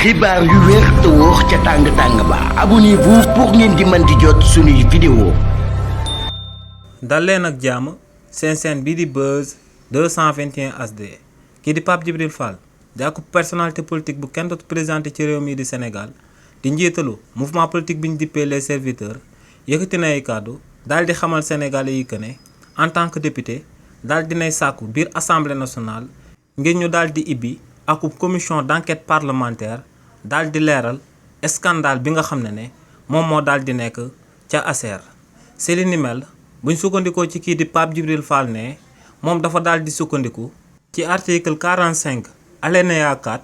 xibaar yu wér te wóor ca tàng-tàng ba abonnez-vous pour ngeen di mën di jot suñuy vidéo. dal leen ak jàmm seen chaîne bii di Buzz 221 HD kii di Pape Djibril Fall di ak personnalité politique bu kenn dootu présenté ci réew mii di Sénégal di njiitalu mouvement politique bi ñu dippee les serviteurs yëkkati na ay kàddu daal di xamal Sénégalais yi que ne en tant que député daal dinay sàkku biir assemblée nationale ngir ñu daal di ibbi akub commission d'enquête parlementaire daal di leeral scandale bi nga xam ne moom moo daal di nekk ca ASER. si li ni mel buñ sukkandikoo ci kii di Pape Djibril Fall ne moom dafa daal di sukkandiku ci article 45 alinéa 4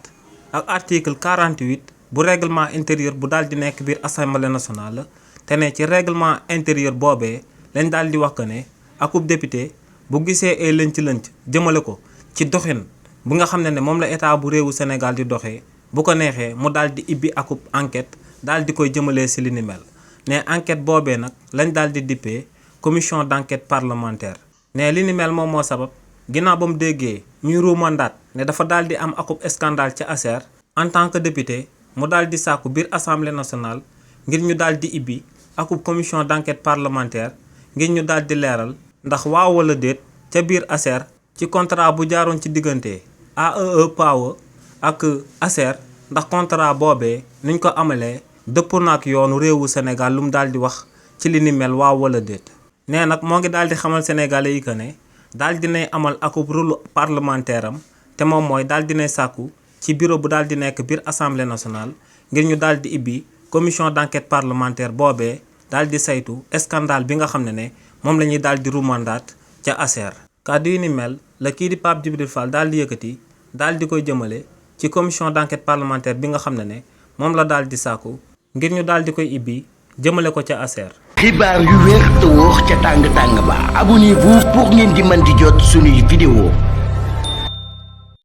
ak article 48 bu règlement intérieur bu daal di nekk biir assemblée nationale te ne ci règlement intérieur boobee lañ daal di wax que ne akub député bu gisee ay lënc-lënc jëmale ko ci doxin bu nga xam ne moom la état bu réewu Sénégal di doxee bu ko neexee mu daal di ibbi akub enquête daal di koy jëmalee si li ni mel ne enquête boobee nag lañ daal di dippee commission d'enquête parlementaire. ne li ni mel moom moo sabab ginnaaw ba mu déggee ñuy ruumandaat ne dafa daal di am akub scandale ca ASER en tant que député mu daal di sàkku biir assemblée nationale ngir ñu daal di ibbi akub commission d'enquête parlementaire ngir ñu daal di leeral ndax waaw wala déet ca biir ASER ci contrat bu jaaroon ci diggante AEE Power ak ASER ndax contrat boobee niñ ko amalee dëppoo na ak yoonu réewu Sénégal lu mu daal di wax ci li ni mel waaw wala déet. nee nag moo ngi daal di xamal Sénégalais yi que ne daal dinay amal akub rôle parlementaire am te moom mooy daal dinay sàkku ci bureau bu daal di nekk biir assemblée nationale ngir ñu daal di ibbi commission d'enquête parlementaire boobee daal di saytu scandale bi nga xam ne moom la ñuy daal di rumandaat ca ASER. kàddu yi ni mel la kii di Pape Djibril Fall daal di yëkkati daal di koy jëmale ci commission d'enquête parlementaire bi nga xam ne moom la daal di sàkku ngir ñu daal di koy ibbi jëmale ko ca ASER. xibaar yu wér te wóor ca tàng-tàng ba abonnez-vous pour ngeen di mën di jot suñuy vidéo.